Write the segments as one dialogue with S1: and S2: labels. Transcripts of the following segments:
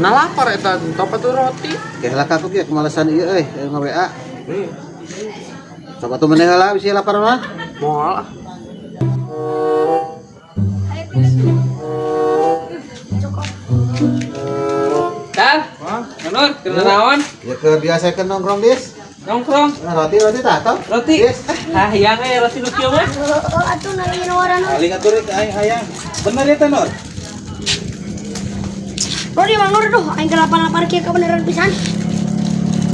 S1: Nah lapar eta top atuh roti.
S2: Kayak lah aku kieu kemalasan ieu euy, nge-WA. Coba tuh meneh lah bisi lapar mah.
S1: Moal ah.
S3: Sal, Nur, kena naon?
S2: Ya ke biasa ke nongkrong dis.
S3: Nongkrong,
S2: Nah, roti roti tah toh.
S3: roti.
S2: Dis.
S3: Ah, yang eh roti nu kieu mah.
S4: Heeh, atuh nalangin nawaran.
S5: Paling atuh rek aing hayang. Bener ya teh Nur?
S4: Rodi Mang Nur duh, aing teh lapar-lapar kieu kebenaran pisan.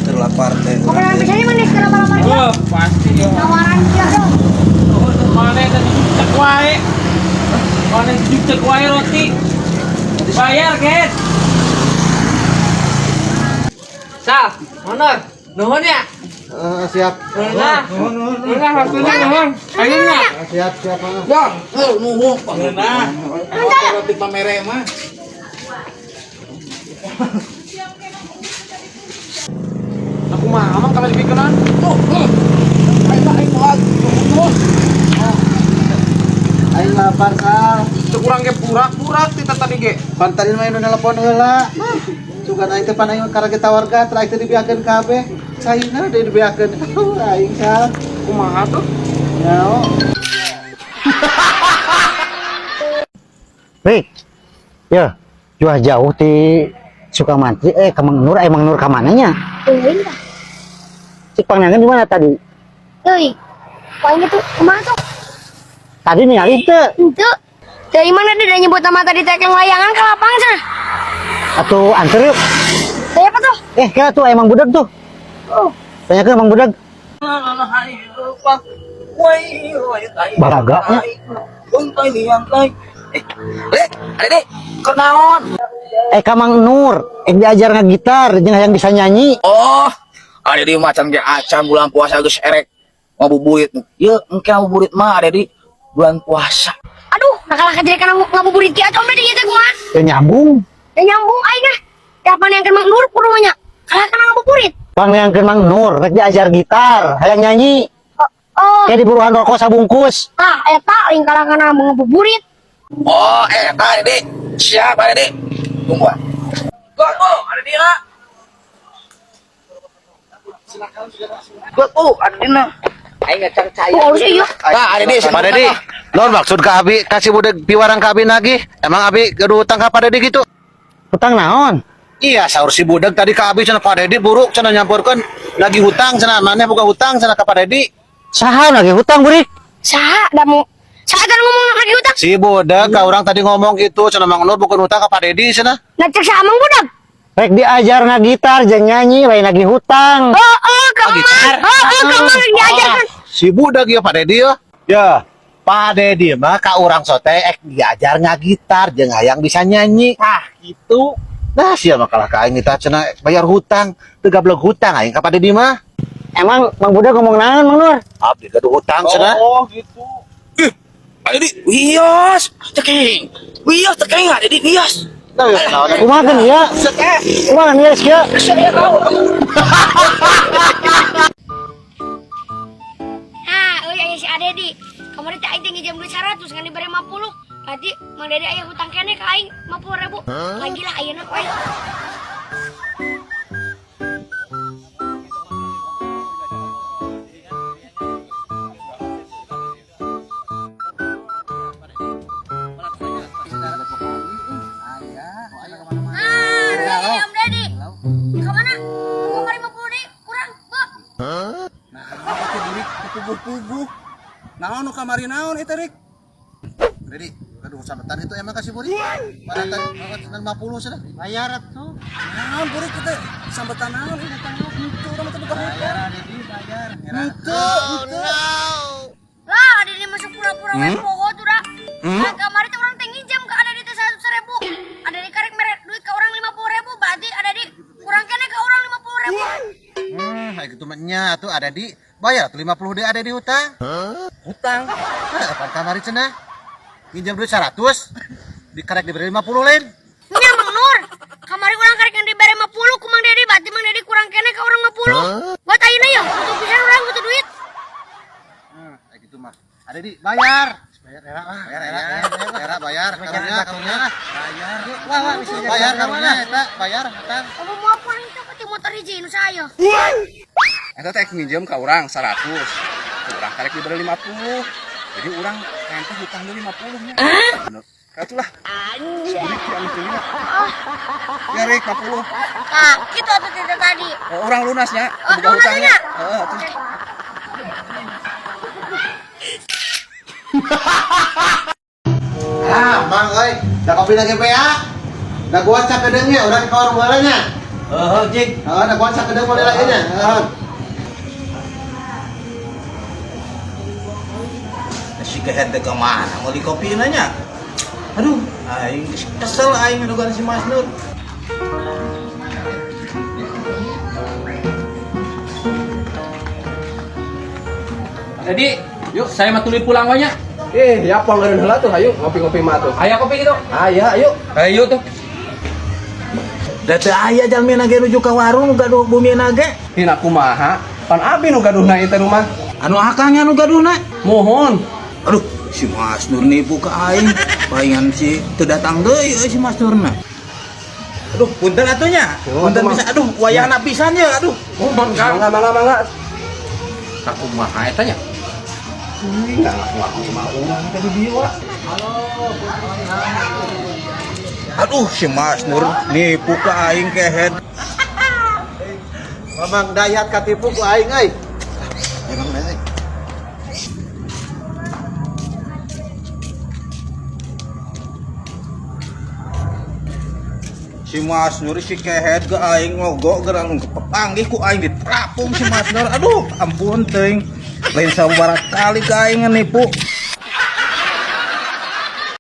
S5: Terlapar teh.
S4: Kebenaran pisan ieu mah geus lapar-lapar kieu.
S3: Oh, pasti ya.
S4: Nawaran kieu duh.
S3: Mana tadi cek wae. Mana cek wae roti. Bayar, Ken. Sal, Honor, nuhun ya.
S2: Siap.
S3: Nah, nuhun, nah, waktunya nuhun. Ayo nya.
S2: Siap siap. ah.
S5: Ya, nuhun Pak. Nah, roti pamere mah.
S1: Aku mah amang kalau dibikenan.
S5: Tuh, tuh. Aing mah aing moal. Nuhun.
S2: Aing lapar Sal.
S1: Cek urang ge purak-purak ti tadi ge.
S2: Pan tadi mah nu nelpon heula. Sugan aing teh pan aing karena kita warga terakhir teh dibeakeun kabeh. Caina deui dibeakeun. Aing Sal.
S1: Kumaha tuh?
S2: Nyao.
S6: Rik, ya, jual jauh di Sukamantri, ke Mang Nur, Mang Nur ka mana nya?
S4: Tungguin tah.
S6: Cik pangnangan di mana tadi?
S4: Euy. Paling itu kumaha tuh?
S6: Tadi ningali teu.
S4: Henteu. Dari mana dia nyebut nama tadi teh yang layangan ke lapang sana?
S6: Atuh anter yuk.
S4: Dari apa tuh?
S6: Kira tuh emang budak tuh.
S4: Oh.
S6: Tanya ke Mang Budak. Balaga nya.
S5: Rek, Adek, kenaon?
S6: Ka Mang Nur, diajar ngagitar jeung hayang bisa nyanyi.
S5: Oh, ada di macam ge acan bulan puasa geus erek ngabuburit. Ye, engke ngabuburit mah ada di bulan puasa.
S4: Aduh, nakalah kajelekan ngabuburit kieu atuh di ieu teh kumaha?
S6: Ya nyambung.
S4: Ya nyambung aing ah. Ya apa yang Mang Nur kudu nya? Kalah kana ngabuburit.
S6: Pangneangkeun Mang Nur, rek diajar gitar, hayang nyanyi.
S4: Oh,
S6: Kayak di buruan rokok sabungkus.
S4: ah eta aing kalah kana ngabuburit.
S5: Oh, eta Adek. Siap Adek. Tunggu. ah. Go, ada dia. Go, tuh, ada dia.
S3: Aing ngacang cai.
S4: Oh, harusnya iya.
S5: Nah, ada dia.
S2: Pak Dedi, non maksud ke Abi kasih budak piwarang ke Abi nagih. Emang Abi gaduh utang ka Pak Dedi gitu?
S6: Hutang naon?
S2: Iya, saur si budak tadi ke Abi cenah Pak Dedi buruk cenah nyamperkeun lagi hutang cenah maneh boga hutang cenah ka Pak Dedi.
S6: Saha lagi hutang burik?
S4: Saha da mau saha tadi ngomong lagi hutang?
S2: Si budak ka urang tadi ngomong gitu cenah Mang Nur bukan hutang ka Pak Dedi cenah.
S4: Nah cek saha Mang Budak?
S6: Rek diajar ngagitar jeung nyanyi lain lagi hutang.
S4: Oh, oh, ke Mang. Oh, oh, ke Mang diajarkan.
S2: Si budak ya Pak Dedi ya. Ya, Pak Dedi mah ka urang sote ek diajar ngagitar jeung hayang bisa nyanyi. Ah, gitu. Nah, sia mah kalah ka aing kita cenah bayar hutang, teu gablek hutang aing ka Pak Dedi mah.
S6: Emang Mang Budak ngomong naon Mang Nur?
S2: Abdi gaduh hutang cenah.
S5: Oh, gitu. Ih, ada di wios, ceking. Wios ceking ada di wios.
S2: Nah, ya, naon
S6: Kumaha kan ya? Kumaha kan ya sia?
S5: Saya tahu.
S4: Nah, euy aya si Adedi. Kamari teh aing teh nginjem duit 100 ngan dibere 50. Berarti Mang Dedi aya hutang keneh ka aing 50.000. Lagi lah ayeuna ku aing. Ah, Om Dedi. Ka mana? Kamari 50 deui kurang, Bu.
S5: Nah, itu burik puguh-puguh. Naon nu kamari naon eta Rik?
S2: Dedi, aduh sabetan itu emang kasih burik. Baratan 50 cenah.
S6: Bayar atuh.
S5: Naon burik kita sambetan naon ieu hutang henteu urang mah teu boga hutang.
S2: Bayar Dedi, bayar.
S5: Henteu, henteu.
S4: Lah, Adedi masuk pura-pura we poho tuh dah. Nah, kamari teh urang teh nginjem ka Adedi teh 100.000. Adedi karek mere duit ka urang 50.000, berarti Adedi kurang keneh ka urang 50.000.
S2: Kayak gitu mah nya atuh ada di bayar tuh 50 deui ada di hutang.
S5: Hutang.
S2: Hah, apaan kamari cenah? Nginjem duit 100, dikarek diberi 50 lain.
S4: Nya Mang Nur, kamari urang karek yang dibere 50 ku Mang Dedi, berarti Mang Dedi kurang keneh ka urang 50. Buat ayeuna ya, butuh pisan urang butuh duit.
S2: Kayak gitu mah. Ada di bayar. Bayar era lah. Bayar era. Era bayar karunya karunya. Bayar. Wah, wah bisa bayar karunya eta, bayar hutang.
S4: Kamu mau apa itu ke motor hiji nu saya.
S3: Eta teh nginjem ka urang 100. Urang karek diberi 50. Jadi urang teh hutang deui 50 nya. Bener. Atulah. Anjir. Ya rek 50.
S4: Nah, gitu atuh teh tadi.
S3: Oh, urang lunasnya,
S4: Oh,
S3: boga hutangnya.
S4: lunasnya?
S3: Heeh, atuh.
S2: Ah, Mang euy, da kopi lagi PA. Da gua sakedeung nya urang ka warung heula nya.
S5: Heeh, cik.
S2: Heeh, da gua sakedeung boleh lagi nya. Heeh.
S5: Si kehed teh ka mana meuli kopi nya? Aduh, aing kesel aing ngadugan si Mas Nur.
S1: Jadi, yuk saya mah tuluy pulang we nya.
S3: Eh, ya pangeureun heula tuh, ayo ngopi-ngopi mah tuh.
S1: Aya kopi gitu.
S3: Aya, ayo.
S1: Ayo tuh.
S5: Da teu aya jalmina ge nuju ka warung nu gaduh bumina ge.
S3: Dina kumaha? Pan abi nu gaduhna ieu teh rumah.
S5: Anu akangnya nu gaduhna.
S3: Mohon.
S5: Aduh, si Mas Nur nipu ka aing. Palingan si teu datang deui euy si Mas Nurna. Aduh, punten atuh nya. Punten bisa aduh wayahna pisan ya aduh.
S1: Mohon Kang.
S3: Mangga mangga mangga.
S1: Ka kumaha eta nya?
S3: Enggak ngaku-ngaku mah urang teh di dieu wa.
S5: Aduh, si Mas Nur nipu ka aing kehed.
S2: Mamang Dayat katipu ku aing euy. Emang euy.
S5: Si Mas Nur si kehed ke aing ngogok gerang kepanggih ku aing diterapung si Mas Nur. Aduh, ampun teuing. Lain sabaraha kali ka aing nipu.